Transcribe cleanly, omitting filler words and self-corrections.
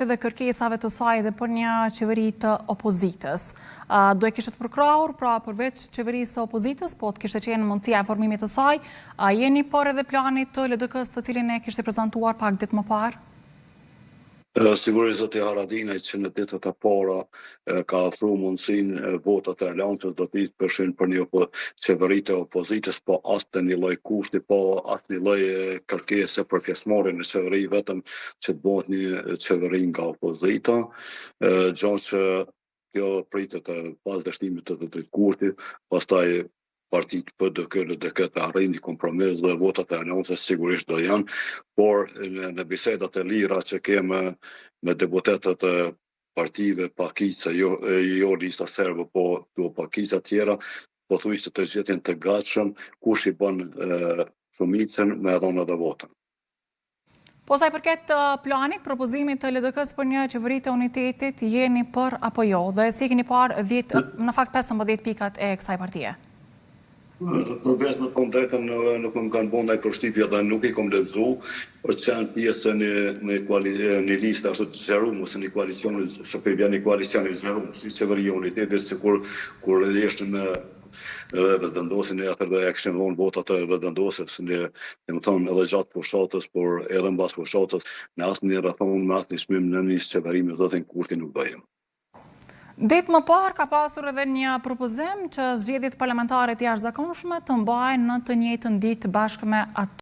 Dhe kërkesave të saj edhe për një qeveri të opozitës. Do e kishit përkrahur, pra përveç qeverisë së opozitës, po të kishte qenë mundësia e formimit të saj, a jeni për edhe planit të LDK-së të cilin e kishte prezantuar pak ditë më parë? Sigurisht zoti Haradinaj që në ditët e para ka ofru mundësinë votat e Aleancës do të jepeshin për një qeveri të opozitës, po as të një lloj kushti, po as një lloj kërkese për pjesëmarrje në qeveri vetëm që të bëhet një qeveri nga opozita, gjë që kjo pritet pas dështimit të zotit Kurti, pastaj partitë PDK, LDK të arrijnë një kompromis dhe votat e Aleancës sigurisht do janë, por në, në bisedat e lira që kemë me deputetët e partive pakica, jo, jo lista serbe, po këto pakica tjera, pothuajse të gjithë janë të gatshëm, kush i bën shumicën me e dhonë edhe votën. Po sa i përket planit, propozimit të LDK-së për një qeveri të unitetit, jeni për apo jo? Dhe si e keni parë 10, në fakt 15 pikat e kësaj partie? Për besë me thonë drejtën nuk më kanë bo ndaj përshtypje dhe nuk i kom lexu, për të qenë pjesë e një, një, kuali, një liste ashtu të zgjeruar ose një koalicioni, se po i vjen një koalicion i zgjeruar, si qeveria e unitetit, sikur kur ishte me edhe Vetëvendosjen, ne atëherë e kishim dhënë votat e Vetëvendosjes, ne, domethonë edhe gjatë fushatës, por edhe mbas fushatës, në asnjë rrethanë, me asnjë çmim në një qeveri me zotin Kurti nuk do jem. Ditë më parë ka pasur edhe një propozim që zgjedhjet parlamentare të jashtëzakonshme të mbahen në të njëjtën ditë bashkë me ato.